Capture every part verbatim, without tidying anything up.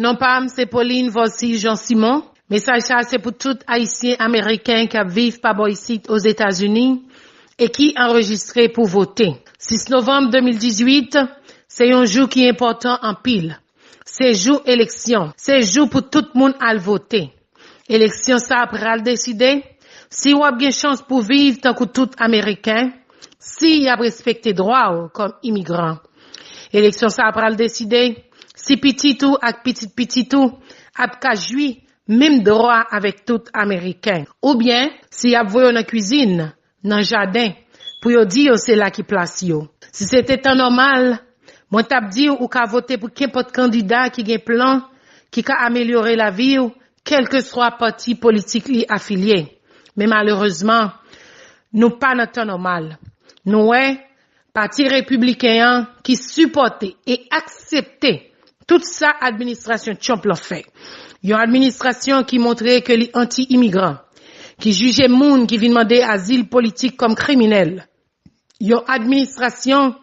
Non pa m se Pauline Volcy Jean Simon. Mesaj sa a se pou tout Ayisyen Ameriken k ap viv pa bò isit Ozetazini e ki anrejistre pou vote. Sis novanm de mil dizuit, se yon jou ki enpòtan anpil. Se jou eleksyon. Se jou pou tout moun al vote. Eleksyon sa a pral deside si w ap gen chans pou viv tankou tout Ameriken, si y ap respekte dwa w kòm imigran. Eleksyon sa a pral deside si pitit ou ak pitit pitit ou ap ka jwi menm dwa avèk tout Ameriken, oubyen si y ap voye w nan kwizin, nan jaden, pou yo di yo se la ki plas yo. Si se te tan nòmal, mwen t ap di w ou ka vote pou kenpòt kandida ki gen plan ki ka amelyore lavi w, kèlkeswa pati politik li afilye. Men malerezman, nou pa nan tan nòmal. Nou wè Pati Repibliken an ki sipòte e aksepte tout sa administrasyon Trump lan fè. Yon administrasyon ki montre ke li anti-imigran, ki jije moun ki vin mande azil politik kòm kriminèl. Yon administrasyon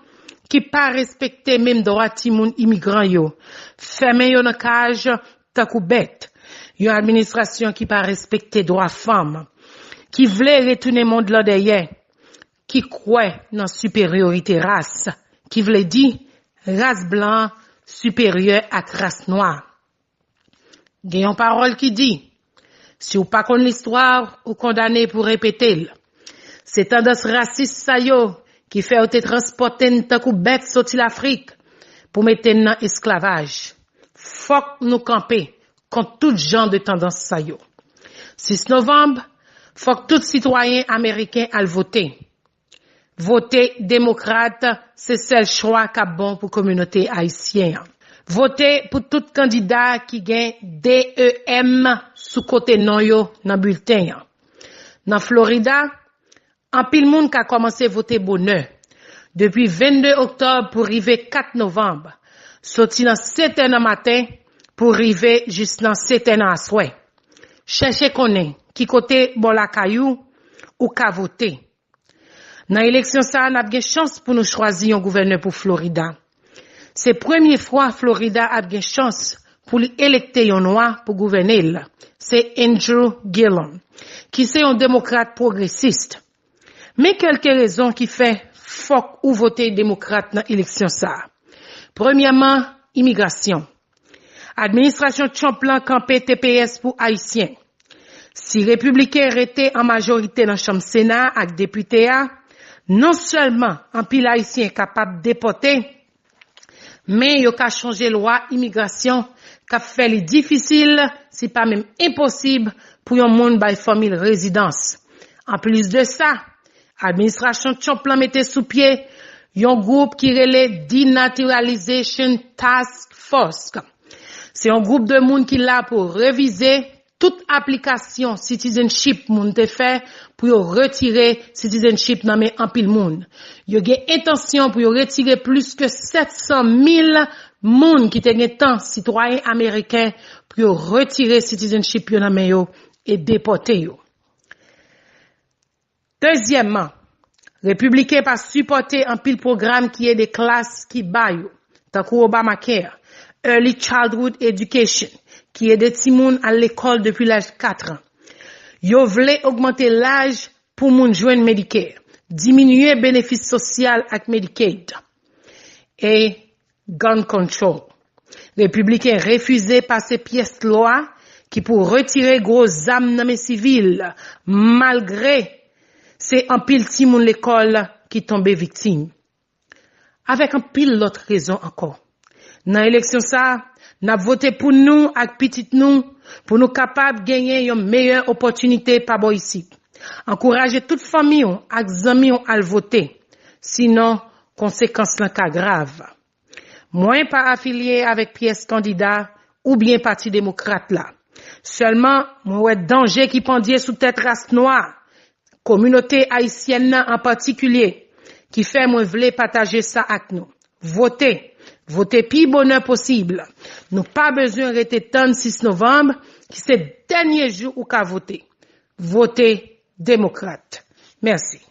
ki pa respekte menm dwa timoun imigran yo, fèmen yo nan kaj tankou bèt. Yon administrasyon ki pa respekte dwa fanm, ki vle retounen mond lan dèyè, ki kwè nan siperyorite ras, ki vle di ras blan siperyè ak ras nwa. Gen yon pawòl ki di, si w pa konn listwa, ou kondane pou repete l. Se tandans rasis sa yo ki fè yo te transpòte n tankou bèt soti Lafrik pou mete n nan esklavaj. Fòk nou kanpe kont tout jan de tandans sa yo. Sis novanm, fòk tout sitwayen ameriken al vote. Vote demokrat, se sèl chwa k ap bon pou kominote ayisyen an. Vote pou tout kandida ki gen D E M sou kote non yo nan bilten an. Nan Florida, anpil moun ka kòmanse vote bonè, depi vennde oktòb pou rive kat novanm, soti nan sèt è nan maten pou rive jis nan sèt è nan aswè. Chèche konnen ki kote bò lakay ou, ou ka vote. Nan eleksyon sa a, n ap gen chans pou nou chwazi yon gouvènè pou Florida. Se premye fwa Florida ap gen chans pou li elekte yon nwa pou gouvène l. Se Andrew Gillum, ki se yon demokrat pwogresis. Men kèlke rezon ki fè fòk ou vote demokrat nan eleksyon sa a. Premyèman, imigrasyon. Administrasyon Trump lan kanpe T P S pou Ayisyen. Si Repibliken rete an majorite nan Chanm Sena ak depite a, non sèlman anpil Ayisyen kapab depòte, men yo ka chanje lwa imigrasyon k ap fè li difisil, si pa menm enposib, pou yon moun bay fanmi l rezidans. Anplis de sa, administrasyon Trump lan mete sou pye yon gwoup ki rele Denaturalization Task Force. Se yon gwoup de moun ki la pou revize tout aplikasyon citizenship moun te fè pou yo retire citizenship nan men anpil moun. Yo gen entansyon pou yo retire plis ke sèt san mil moun ki te gen tan sitwayen ameriken pou yo retire citizenship yo nan men yo e depòte yo. Dezyèmman, Repibliken pa sipòte anpil pwogram ki ede klas ki ba yo, tankou Obamacare, Early Childhood Education, ki ede timoun al lekòl depi laj kat an. Yo vle ogmante laj pou moun jwenn Medicare, diminye benefis sosyal ak Medicaid, e gun control. Repibliken refize pase pyès lwa ki pou retire gwo zam nan men sivil, malgre se anpil timoun lekòl ki tonbe viktim. Avèk anpil lòt rezon ankò. Nan eleksyon sa a, n ap vote pou nou ak pitit nou, pou nou kapab genyen yon meyè opòtinite pa bò isit. Ankouraje tout fanmi w ak zanmi w al vote, sinon konsekans lan ka grav. Mwen pa afilye avèk pyès kandida oubyen Pati Demokrat la. Sèlman, mwen wè danje ki pandye sou tèt ras nwa, kominote ayisyèn nan an patikilye, ki fè mwen vle pataje sa ak nou. Vote! Vote pi bonè posib. Nou pa bezwen rete tann sis novanm, ki se dènye jou ou ka vote. Vote demokrat. Mèsi.